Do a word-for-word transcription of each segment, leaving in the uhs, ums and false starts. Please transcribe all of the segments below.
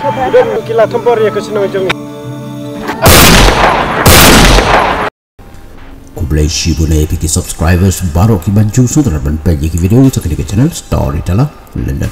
Don ki la thombor ïa ka shnong jong ngi. Khublei shibun ïa phi ki subscribers baroh ki ban ju sngewtynnat ban peit ïa ki video jong kane ka channel Storyteller London.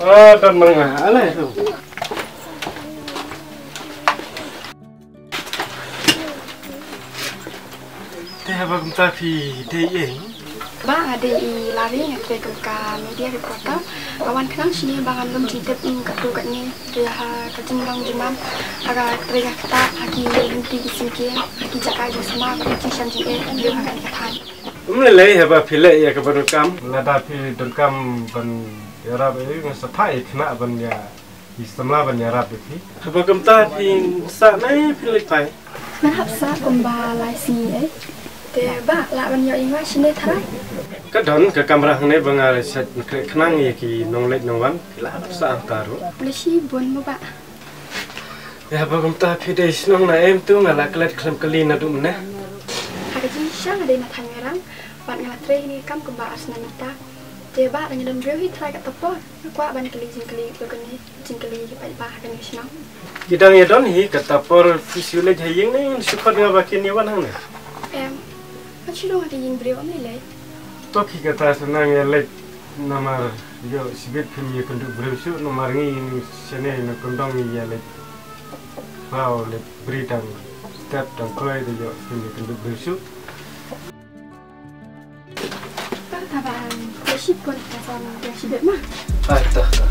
Ah, don ma nga. Alai tu. Te haba kumta phi dei ïeng? Bah, nga dei i Lari, nga trei kum ka media reporter. Nga wan khnang shane ba ngan lum jingtip ïa katto katne, te ha ka jinglong jingman, ha ka trei ka ktah, ha ki lynti ki syngkien, ha ki jaka jingsma, ha ki jingshem jingeh, ha kane ka thaiñ. Ym lei lei haba phi leh ïa kaba donkam, lada phi donkam ban ïarap ïa u, nga sa phah ïa i khynnah ban ïa, i samla ban ïarap ïa phi. Haba kumta phi sah ne phi leit phai? Nga hap sah kumba lai sngi eh. Te bah, lah ban ïoh ïing wah shane tharai? Ka don ka kamra hangne ba nga shait khreh khnang ïa ki nongleit nongwan, phi lah hap sah hangta ruh. Khublei shibun mo bah. Ïa, haba kumta phi dei shnong na em tu, nga la klet khlem kali naduh mynne. Ha ka jingshisha nga dei na thaiñ Mairang, bad nga la trei hangne kam kumba ar snem mynta. Te bah, lada ngi don briew hi tharai katta por, nga kwah ban kylli jingkylli, bad kane jingkylli ki paidbah ha kane ka shnong. Ki dang ïa don hi, katta por phi shu leit ha ïing ne, shu khot nga ba kin ïa wan hangne. Em, Ka shu long ha ka ïing briew, ym lei lei. To ki kata sa nang ïa leit namar ïoh shibit phim ïakynduh briew shuh namar ngi shane na kyndong ngi ïa leit khlaw leit bri dang step dang kloi da ïoh phim ïakynduh briew shuh. Ka kata ba, ïa shibun ka son ïa shibit ma. Ai, to, to.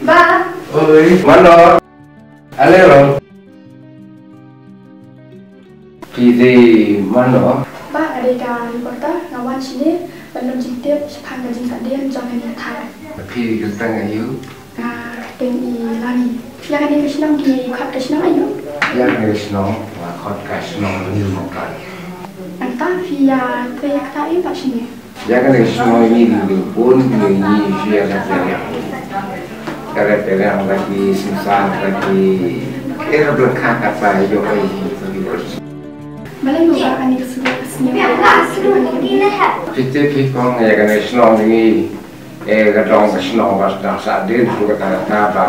Ba. Oi, mano. Ale ro. Phi dei mano? Ba, nga dei ka reporter, nga wan shane ban lum jingtip shaphang ka jingsahdien jong kane ka thaiñ. Phi kyrteng aïu? Nga kyrteng i Lari. Ïa kane ka shnong phi khot ka shnong aïu? Ïa kane ka shnong nga khot ka shnong New Mawkrai. Nangta phi ïa trei ïa kata aïu pat shane? Ïa kane ka shnong ngi dei bun ngi ngi shu ïa ka pyrshah. Ka pyrshah da ki synsar da ki, eh, ka pyrshah kata ïoh ai ki. Balei mo ba kane ka shnong ka shnong. Phi tip phi kong ïa kane ka shnong ngi, eh, ka dong ka shnong ba dang sah dien phi kata kata ba,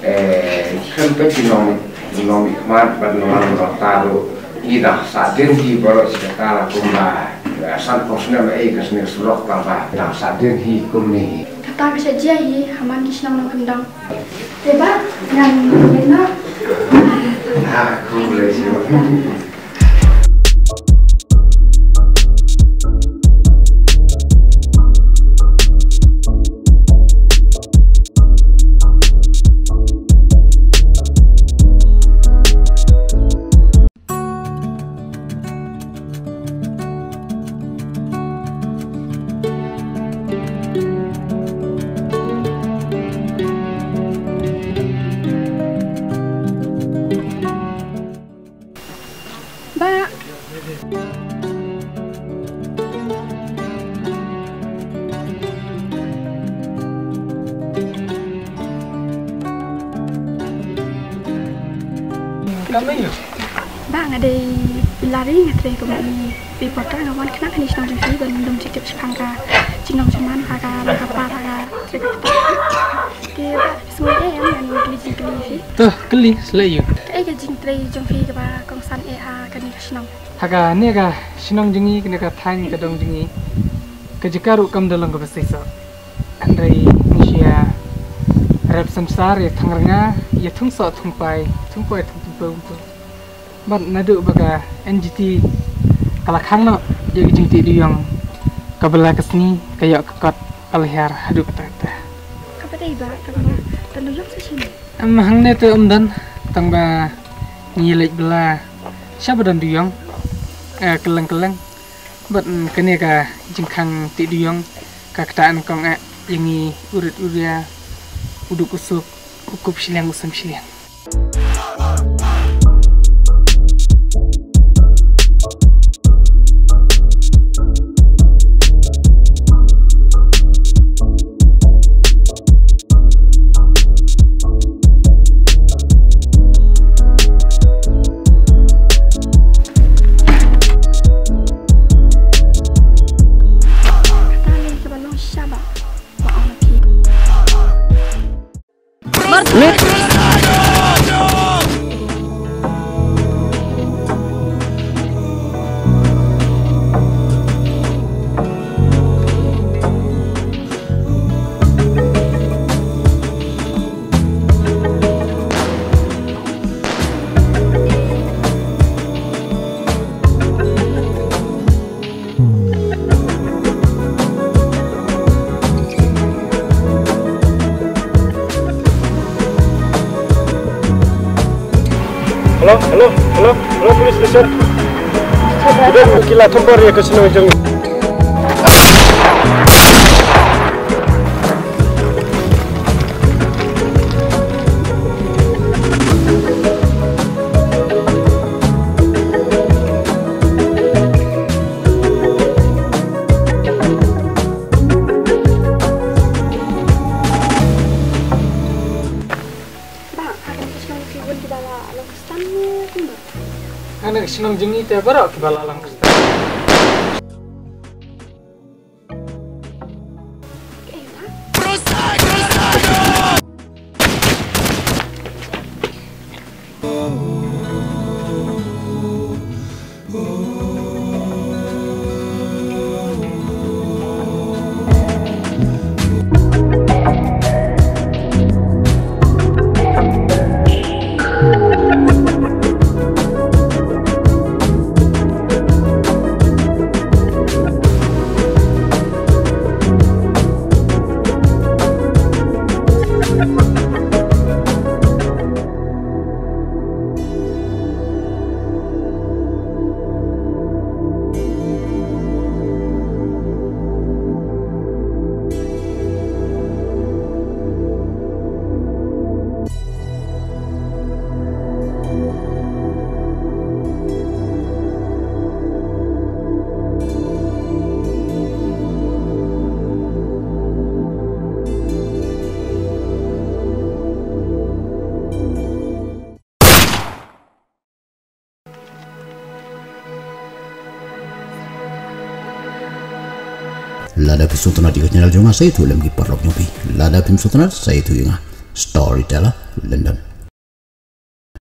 eh, khlem peit ki nong, nongmihkhmat bad nongïalam nongïalam ruh. Ngi dang sah dien hi baroh shi katta la kumba, eh, sanphew snem eh ka seng surok tang ba dang sah dien hi kumne hi. Kata ka shah jia hi ha man ki shnong nongkyndong. Te ba ngan leit noh. Ah, khublei shibun. Kam aïu? Bah, nga dei Bilari, nga trei kum i reporter, nga wan khnang hangne shnong jong phi ban lum jingtip shaphang ka jinglong jingman ha ka lam ka par ha ka trei ka ktah. Te bah, sngewbha ïa ngan kylli jingkylli phi. To, kylli seh ïa u. Kaei ka jingtrei jong phi kaba kongsan eh ha kane ka shnong? Ha kane ka shnong jong ngi, kane ka thaiñ ka dong jong ngi, ka jaka ruh kam da long kaba seisoh. Hynrei ngi shu ïa rep samsar, ïa thang rnga, ïa thung soh thung pai, thung poi thung pung pung. Bad naduh ba ka N G T ka la khang noh ïa ka jingtih duyong, ka bylla ka sngi ka ïoh ka kot ka la hiar haduh katta katta. Kaba dei ba tang ba tang duyong sa shisien. Em, hangne te ym don, tang ba ngi leit bylla shaba don duyong, eh, kylleng kylleng. Bad, mm, kane ka jingkhang tih duyong ka ktah nyngkong eh ïa ngi u rit u ria, u duk u suk, u kup shiliang u sem shiliang. Hello, hello, hello, hello, police station. Udah, ki la thombor ïa ka shnong jong. Bah, ha kane ka shnong ki bun kiba la long khristan ne kumba? Ha kane ka shnong jong ngi te baroh kiba la long khristan. Lada phi sngewtynnat ïa ka channel jong nga, sa ïathuh lem ki paralok jong phi. Lada phim sngewtynnat, sa ïathuh ïa nga. Storyteller London.